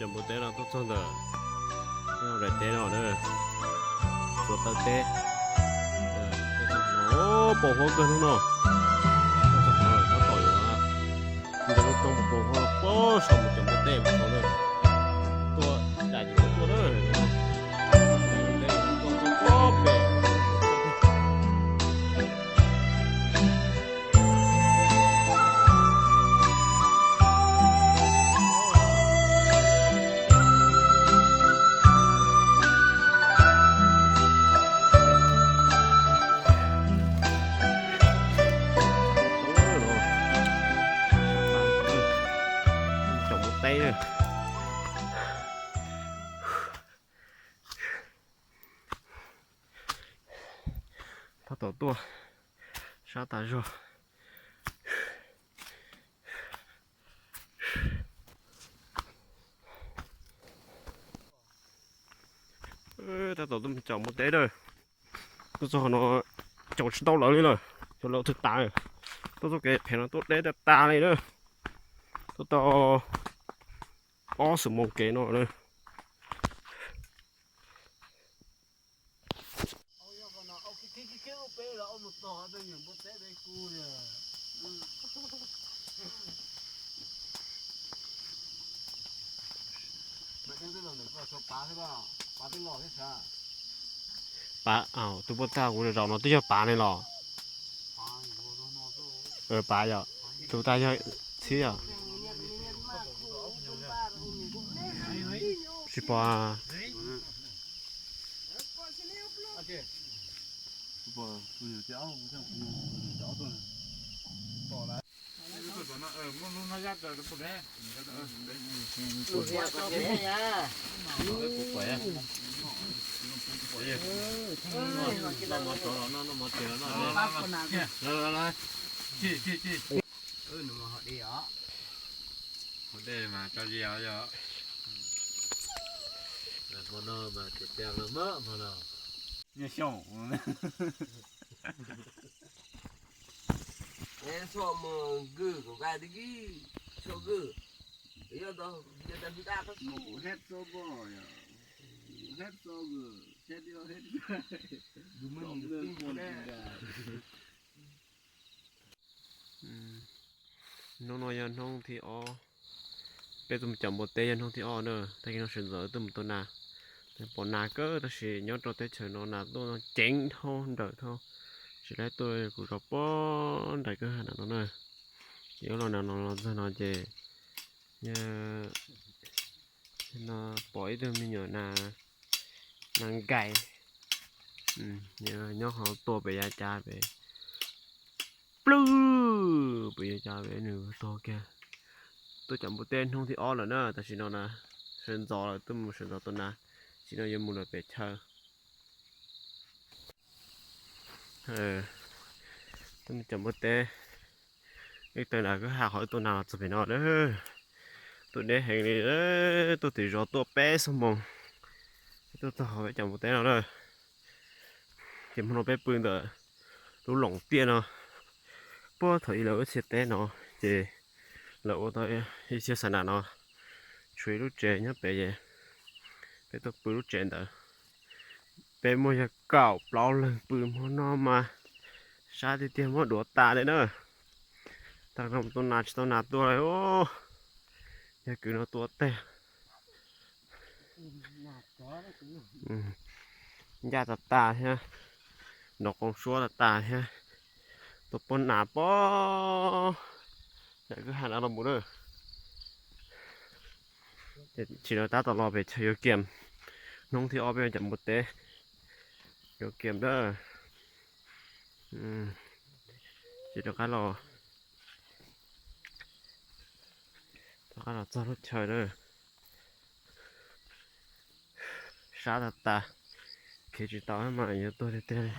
Cov npua teb no tuaj txog ntawm daim teb no na, Suav Taw teb. Tuaj txog no, pos huab kawg hnub no. Tuaj txog no tab tom yuav nce lub roob pos huab pog saum mus cov npua teb mus txog na. Tuaj dam ces tuaj na. Cov npua teb na. Tab tom tuaj sab tas zog. Tab tom tuaj mus caum npua teb na. Tuaj txog qhov no caum tsis tau lawv li lawm, caum lawv twb tas. Tuaj txoj kev phem no tuaj deb tas tas li na. Tuaj tau ob xuab moos kev no na. Pav, tus puag ta kuv zaum no twb yog pav ne los? Pav yom, tus tag yog txhib yom. Tsis pom. Hmo no mas tiag tiag los mas hmo no. Nyob xyoo. Txhob mus kwj kuv nqa tib kib, txhob kwj. Yog tau, yog tau hwj daj tau mus. Hnub no yog hnub thib ob, peb tuaj mus caum npua teb yog hnub thib ob na. Tag kis no sawv ntxov tuaj mus tua nas. Pom nas kawg tab sis nyob rau teb chaws no nas tuaj no ceev dhau nrawm dhau. Tsis laib tuaj kuv rau pob nraim kwj ha no na. Ces wb los nas no los txog no ces yog no pom ib tug me nyuam nas, nas nkais nyob qhov tua pem yav cav pem. Plwb pem yav cav pem nws tuag kiag. Tuaj caum npua teb hnub thib ob lawm na, tam sim no na sawv ntxov lawm, tuaj mus sawv ntxov tua nas, tam sim no yuav mus lawm pem chaw. Tuaj mus caum npua teb, wb taw nram kwj ha qhov wb tua nas los txog pem no lawm. Tuaj deb heev li, tuaj tim zos tuaj peb xuab moos, tuaj txog qhov peb caum npua teb no lawm. Ces hmo no peb pw ntawm lub loos tiaj no, puag thaum ub lawv ua txhia teb no, ces lawv ua tau ib txhia xa nas no, tshuav ib lub tsev nyob pem ces peb tuaj pw lub tsev ntawd. Peb muaj yog kaum plaub leeg pw hmo no mas sab tiag tiag, muab duav tas li na. Tag no tua nas tsis tau nas tua li os. Yog kwv no tua tag. Ncaj tas tas thiab, nrov qoos suab tas tas thiab. Tua pob nas pob, yam kwj ha no los mus na. Tsis no tab tom los pem chaw yuav kiam, hnub thib ob peb caum npua teb, yuav kiam na. Ces rov qab los, rov qab los txog lub chaw na. Sab tas tas, khiav tsis tau mas yuav tuag tiag tiag li.